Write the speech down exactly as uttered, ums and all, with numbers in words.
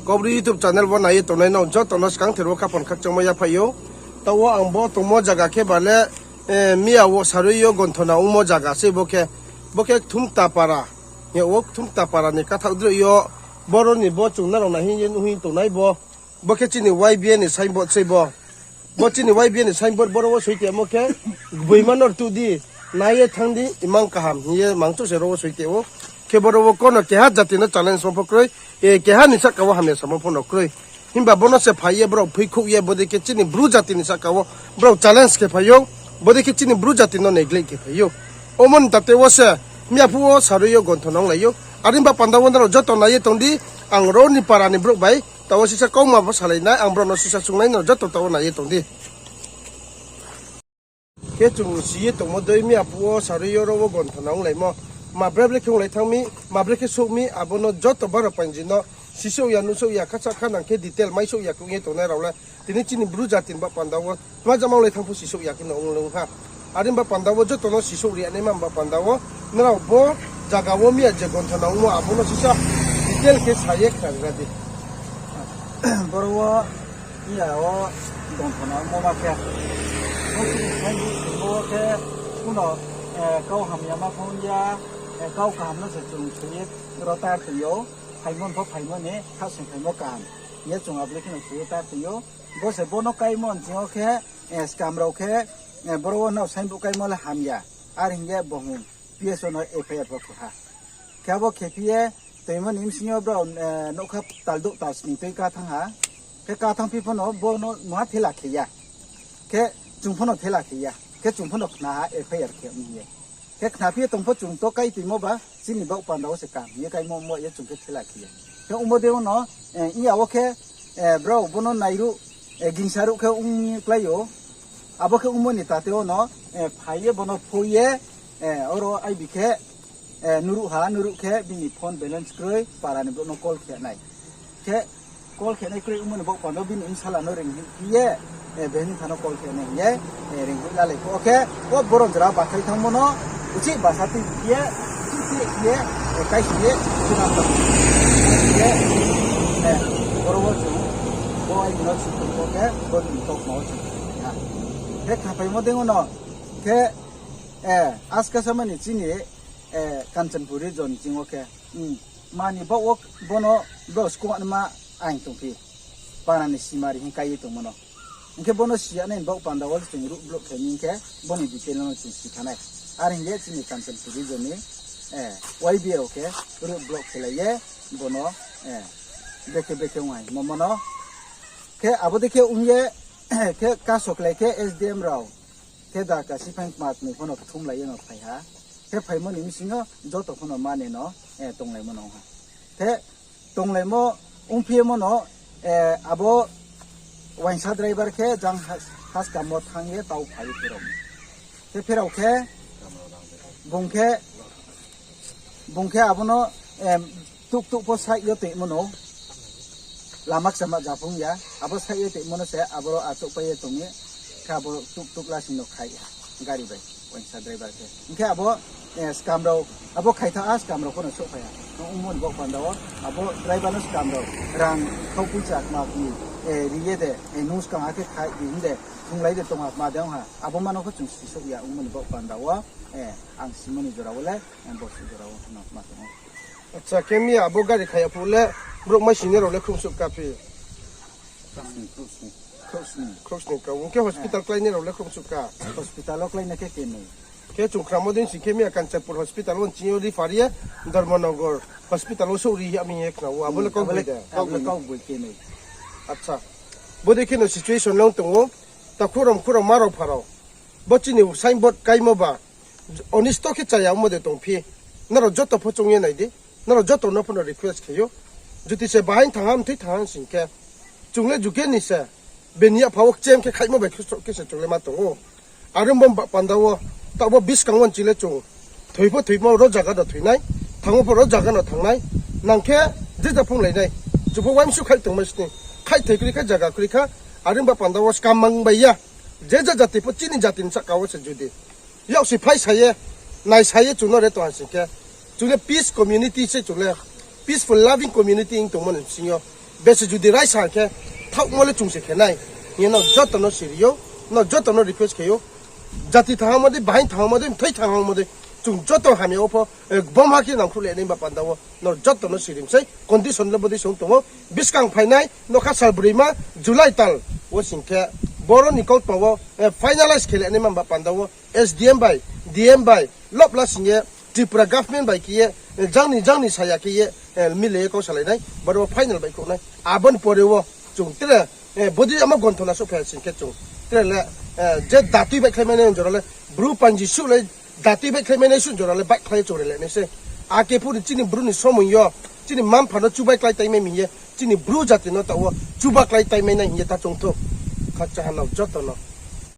Kaubru YouTube channel wo nai ye tongnai no joto no skangther wo khaphang khakchangmo yaphai ou. Taoh wo ang bo tongmo zaga khe ba le, miya wo sarui yo gonthona ongmo zaga sei bo khe. Bo khe Kthumkta para. Hing yag wo Kthumkta para ni kathaoh droih yo. Boro ni bo chung nrao nai hing ye nuh hing tongnai bo. Bo khe chini Y B A ni signboard sei bo. Bo chini Y B A ni signboard boro wo soi tongmo khe, gboima no rtuh di, nai ye thanng di, imang kaham hing ye mangchouh se ro wo soi tong ou. Khe boro wo kono keha jati no challenge ong pho kroi, keha ni sahka wo hamya samo pho no kroi. Himba bo no se phai ye brao phoikhouh ye bodei khe chini Bru jati ni sahka wo brao challenge khe phai ou, bodei khe chini Bru jati no neglect khe phai ou. Omo ni tate wo se miya phuh wo sarui yo gonthona onglai ou. Are himba panda wo nrao joto nai ye tong di, ang ro ni para ni brouh bai taoh wo sisa kauma pho salai nai, ang brao no sisa sungnai, nrao joto taoh wo nai ye tong di. Khe chung si ye tongmo dei miya phuh wo sarui yo ro wo gonthona onglaimo. Ma bre bre khe onglai thanng mi, ma bre khe souh mi, abo no joto baro painji no sisouh ya, nuhsouh ya, khacha khanang khe detail maisouh ya khe ong ye tongnai rao le. Tini chini Bru jati ni ba panda wo tma jama onglai thanng pho sisouh ya khe no ong le ong ha. Are himba panda wo joto no sisouh ri ya naima ba panda wo nrao bo zaga wo miya je gonthona ongmo abo no sisa detail khe sa ye khnari ra di. Boro wo miya wo gonthona ongmo ma khe, bo khe, kuno, kau hamya ma phung ya, kau kaham no se chung thoi ye ro tar tong ou, phaimo pho phaimo ni, khasing phaimo kaham hing ye chung abo le khe no thoi ye tar tong ou. Bo se bo no kaimo nching yo khe, skam rao khe, boro wo nrao signboard kaimo le hamya, are hing ye bo hing P S O no F I R pho khe ha. Khe abo khephi ye, toimo ni bsing yo brao, nougkha tal douh tal sning tui ká thanng ha. Khe ká thanng phi pho no bo no mungha thela khe ya. Khe chung pho no thela khe ya. Khe chung pho no khna ha F I R khe hing ye. Khe khna phi ye tong pho chung to kai toimo ba, chini baoh panda wo se kam hing ye kaimo mo ye chung khe thela khe ya. Khe ongmo dei wo no, iya wo khe, brao bo no nairuh, gingsa ruh khe ong ye klái ou. Abo khe ongmo ni tate wo no, phai ye bo no phoi ye, oro aibi khe, nuruh ha, nuruh khe bini phone balance kroi, para ni brouh no call khe nai. Khe call khe nai kroi ongmo ni baoh panda wo bini bsala no reinghoih phi ye, being tha no call khe nai hing ye, reinghoih lalai pho khe, o boro jora bathai thanngmo no, uchih basa tui phi ye, uchih tui phi ye, kaisi ye, khuna tong. Khe, boro wo chung, bo aini no si tong pho khe, bo ni tokma wo chung ha. Khe khapaimo dei wo no, khe, aska sama ni chini, Kanchanpur region ching wo khe, mani baoh wo bo no brao skungma aing tong phi, para ni simari hing kai ye tongmo no. Hing khe bo no si ya nai ni baoh panda wo chung road block khe mi hing khe, bo ni detail no chung si thanng nai. Are hing ye chini Kanchanpur region ni, Y B A rao khe road block khelai ye, bo no, brekhe brekhe ong hai momo no. Khe abo dei khe ong ye, khe kasoklai khe S D M rao, khe darka siphaing kma kmui pho no kthumlai ye no phai ha. Khe phaimo ni bsing yo joto pho no mani no, tonglaimo no ong ha. Khe tonglaimo ongphi ye mo no, abo uaingsa driver khe jang haskamo thanng ye tau phai ye pherao. Khe pherao khe, bung khe, bung khe abo no, tuktuk pho side yo toimo no, lama kchama japhung ya, abo side yo toimo no se aboro achouhpai ye tong ye, khe abo tuktuk lasing no khai ha, gari bai, uaingsa driver khe. Hing khe abo, skam rao, abo khaitha a skam rao pho no souhphai ha. Ongmo ni baoh panda wo, abo driver no skam rao, rang khau poicha kma kmi, ri ye de, nung skang akhe khai di hing de, thunglai de tong ha, kma de ong ha, abo ma no pho chung sisouh ya, ongmo ni baoh panda wo, ang simo ni jora wo le, borsi jora wo no ma tong ou. Acha, khe miya abo gari khai ya phuh le, brouh maising nai rao le khrouhsuh ka phi? Khrouhsni ka. Ong khe hospital kláinai rao le khrouhsuh ka? Hospital wo kláinai khe kenoi. Khe chung khnamo dei sing khe miya Kanchanpur hospital wo nching yo refer ye, Dharmanagar hospital wo souhri ya mi ye khna ou, abo le kau bai de? Kaugboino. Acha. Bodei kheno situation le ong tong ou, takhu rao mkhu rao ma rao pha rao. Bo chini signboard kaimo ba, onisto khe chaya ongmo de tong phi. Nrao joto pho choung ye nai di. Nrao joto no pho no request khe ou. Jodi se bahai thanng ha, mthoi thanng ha sing khe, chung le juge ni se, bini yapha wo kchem khe khaihmo bai khe se chung le ma tong ou. Are ong bo panda wo, taoh bo buskang wo nching le chung thoi pho thoimo, ro zaga no thoi nai, thanngmo pho ro zaga no thanng nai, nang khe je ja phunglai nai, chung pho uaingsouh khaih tongmai sni, khaih thoi kroi kha, zaga kroi kha, are ong bo panda wo skam mang bai ya, je ja jati pho chini jati ni sahka wo se jodi yak si phai sa ye, nai sa ye chung no re tong ha sing khe, chung le peace community se chung le, peaceful loving community ong tongmo ni bsing yo. Bese judi raisa khe, thaohmo le chung se khe nai. Hing ye nrao joto no siri ou, nrao joto no request khe ou. Jati thangmo dei, bahai thangmo dei, mthoi thangmo dei, chung joto hamya wo pho, eh, gbom ha khe nangkhruh le nai ba panda wo nrao joto no siri mi sei, condition le bodei song tong ou. Buskang phainai nokha sal broima July tal wo sing khe, boro ni kautma wo, eh, finalize khe le nai ma ba panda wo, S D M bai, D M bai, lobla sing ye, Tripura government bai khe ye, eh, jang ni, jang ni saya khe ye, eh, mile ye kau salai nai, boro wo final baihkhouh nai. Abo ni pore wo chung tre, eh, bodei amo gonthona souhphai sing khe chung tre le, eh, je datui baihkhlai mai nai jora le, Bru panji suh le, datui baihkhlai mai nai suh jora le baihkhlai ye chung rele nai sei. Akhe phuh ni chini Bru ni somoi yo, chini mma-mpha no chubai klái tai mai mi hing ye, chini Bru jati no taoh wo chuba klái tai mai nai hing ye ta choungthouh. Khakchang ha nrao joto no.